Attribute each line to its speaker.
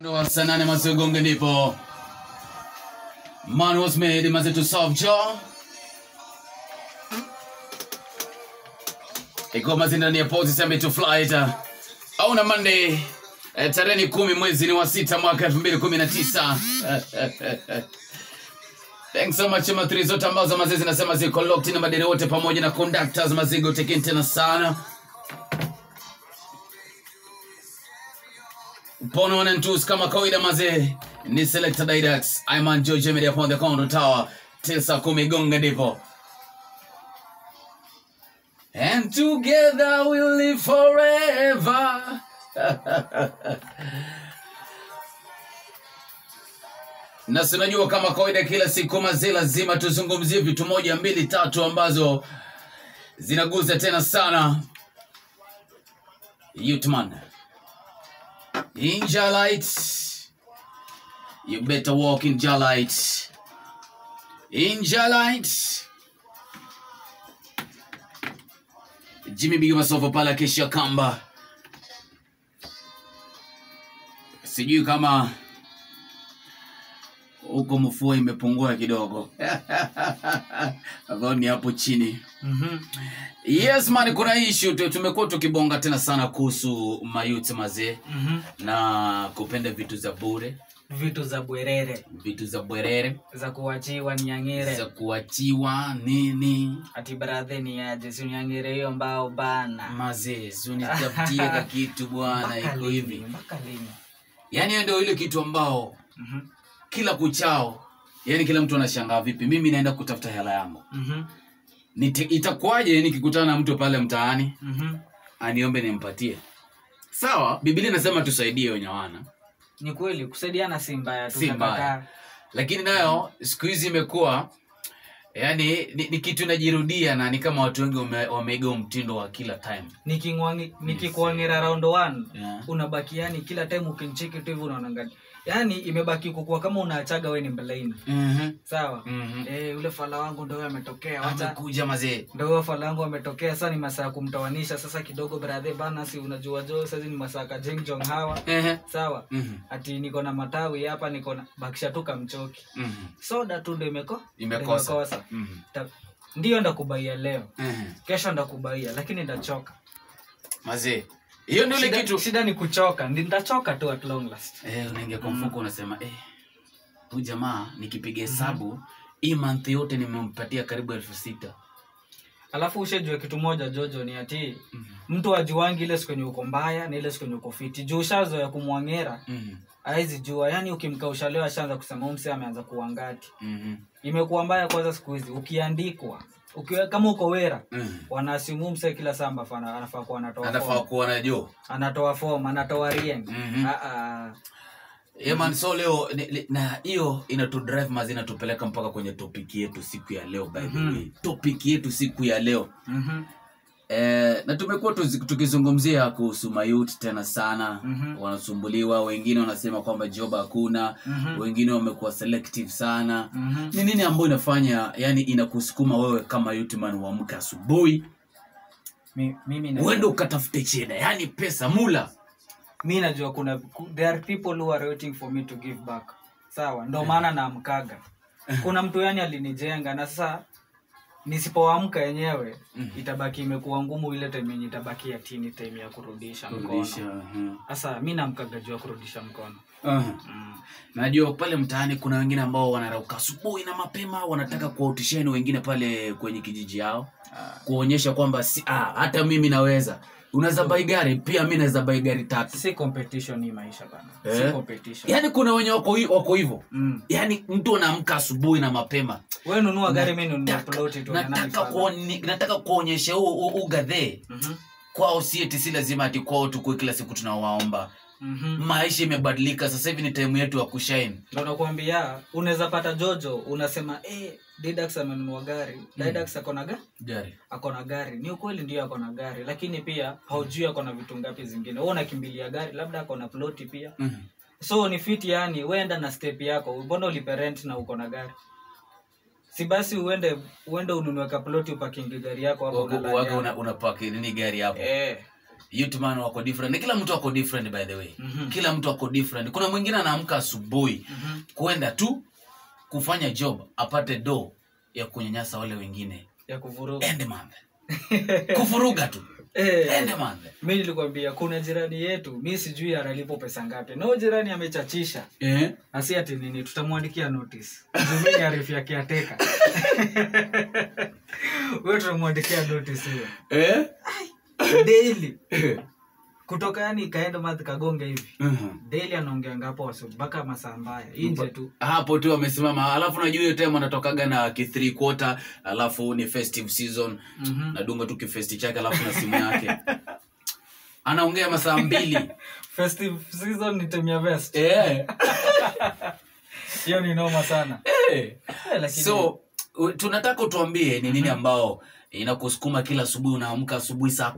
Speaker 1: Wa saa 8 mazogonge ndipo Man was made maze to solve jaw. Iko mazi ndani ya poti sembe to flight. Au na Monday tarehe 10 mwezi ni wa 6 mwaka 2019. Thanks so much matri zote ambazo mazi zinasema ziko locked na madere wote pamoja na conductors mazigo tekeni tena sana. Pono 1 and 2 kama kawaida mazee ni Selector Didax. I'm on George Media upon the counter tower. Till saa 10 gonga ndipo. And together we'll live forever. Na sinajua kama kawaida kila siku mazee lazima tuzungumzie vitu 1 2 3 ambazo zinaguza tena sana. Youthman. In Jah light, you better walk in Jah light. In Jah light. Jimmy Big Masofa pala kesha kamba. Sijui kama huko mvua imepungua kidogo. Ni hapo chini. Yes man, kuna issue tumekuwa tukibonga tena sana kuhusu mayouth mazee. Na kupenda vitu za bure,
Speaker 2: vitu za bwerere,
Speaker 1: vitu za bwerere,
Speaker 2: za kuachiwa nyangere,
Speaker 1: za kuachiwa nini?
Speaker 2: Ati brother ni aje, si nyangere hiyo mbao bana.
Speaker 1: Mazee, si unitafutie kitu bwana iko hivi.
Speaker 2: Mpaka lini?
Speaker 1: Yaani ndio ile kitu ambao kila kuchao, yani kila mtu anashangaa vipi mimi naenda kutafuta hela yangu. Itakuwaje nikikutana na mtu pale mtaani aniombe nimpatie? Sawa, Biblia inasema tusaidie wenye wana.
Speaker 2: Ni kweli kusaidiana si mbaya, tunakataa.
Speaker 1: Lakini nayo siku hizi imekuwa yani ni kitu inajirudia na ni kama watu wengi wameiga mtindo wa kila time.
Speaker 2: Nikikuangira round 1 unabaki yani kila time ukinicheki tu hivyo unaangalia. Yani imebaki kukua kama unaachaga wewe ni mbeleni. Sawa? Ule fala wangu ndio ametokea.
Speaker 1: Acha kuja mazee.
Speaker 2: Ndio fala wangu ametokea. Sasa ni masaa kumtawanisha sasa kidogo brother bana, si unajua jo sasa ni masaa ka jengjong hawa. Sawa? Ati niko na matawi hapa niko na bakisha tu kamchoki. Soda tu ndio imekosa. Ndio ndakubaia leo. Kesho ndakubaia lakini ndachoka.
Speaker 1: Mazee. Hiyo ndio ile kitu.
Speaker 2: Shida ni kuchoka. Nitachoka tu at long last.
Speaker 1: Unaingia kwa mfuko unasema huyu jamaa nikipiga hesabu hii month yote nimempatia karibu 6,000.
Speaker 2: Alafu ushejue kitu moja Jojo ni ati mtu ajuangi ile siku uko mbaya na ile siku uko fiti. Juu ushazoea kumwangera. Haizi jua. Yani ukimkausha leo ashaanza kusema mse ameanza kuangati. Imekuwa mbaya kwanza siku hizi ukiandikwa. Ukiwa kama uko wera wanasimu mse kila samba anafaa kuwa anatoa form.
Speaker 1: Anafaa kuwa anajua.
Speaker 2: Anatoa form, anatoa rieng.
Speaker 1: Yeah man, so leo na hiyo inatu drive mazi inatupeleka mpaka kwenye topic yetu siku ya leo by the way. Topic yetu siku ya leo. Na tumekuwa tukizungumzia kuhusu mayouth tena sana. Wanasumbuliwa, wengine wanasema kwamba job hakuna, wengine wamekuwa selective sana. Ni nini ambayo inafanya yani inakusukuma wewe kama youth man uamke asubuhi?
Speaker 2: Mimi
Speaker 1: uende ukatafute cheda, yani pesa mula.
Speaker 2: Mimi najua kuna there are people who are waiting for me to give back. Sawa, ndio maana naamkaga. Kuna mtu yani alinijenga na sasa nisipoamka yenyewe itabaki imekuwa ngumu ile time yenye itabaki ya tini time ya kurudisha mkono. Sasa mimi naamkaga juu ya kurudisha mkono.
Speaker 1: Najua pale mtaani kuna wengine ambao wanarauka asubuhi na mapema wanataka kuwautisheni wengine pale kwenye kijiji yao kuonyesha kwamba si, hata mimi naweza. Unaweza buy gari pia mimi naweza buy gari 3.
Speaker 2: Si competition ni maisha bana. Si competition.
Speaker 1: Yaani kuna wenye wako hivyo. Yaani mtu anaamka asubuhi na mapema.
Speaker 2: Wewe nunua gari mimi nunua plot tu.
Speaker 1: Nataka kuonyesha huu gadhe. Kwao si eti si lazima ati kwao tukue kila siku tunawaomba. Maisha imebadilika sasa hivi ni time yetu ya kushine.
Speaker 2: Ndio nakwambia unaweza pata Jojo unasema Didax amenunua gari. Didax akona gari. Akona gari. Ni ukweli ndio akona gari lakini pia haujui akona vitu ngapi zingine. Wewe unakimbilia gari labda akona ploti pia. So ni fit yani uenda na step yako. Mbona ulipe rent na uko na gari? Si basi uende ununue ka ploti upakingi gari yako hapo
Speaker 1: unalala. Unapark nini gari hapo? Youth man wako different. Na kila mtu ako different, by the way. Kila mtu ako different. Kuna mwingine anaamka asubuhi kwenda tu kufanya job apate do ya kunyanyasa wale wengine.
Speaker 2: Ya kuvuruga.
Speaker 1: End month. Kuvuruga tu. End month.
Speaker 2: Mi nilikwambia kuna jirani yetu, mi sijui analipo pesa ngapi, no, jirani amechachisha. Na si ati nini, tutamwandikia notice. Juu mi ni arifu ya caretaker. Wewe, tutamwandikia notice hiyo. Daily kutoka, yani, kaenda month kagonge hivi, daily anaongeanga hapo asubuhi mpaka masaa mbaya inje tu.
Speaker 1: Hapo tu amesimama, alafu najua hiyo time anatokaga na ki three quarter, alafu ni festive season, nadunga tu kifesti chake, alafu na simu yake anaongea masaa 2.
Speaker 2: Festive season ni time ya vest. Hiyo ni noma sana. Lakini
Speaker 1: So tunataka utuambie ni nini ambao inakusukuma kila asubuhi, unaamka asubuhi saa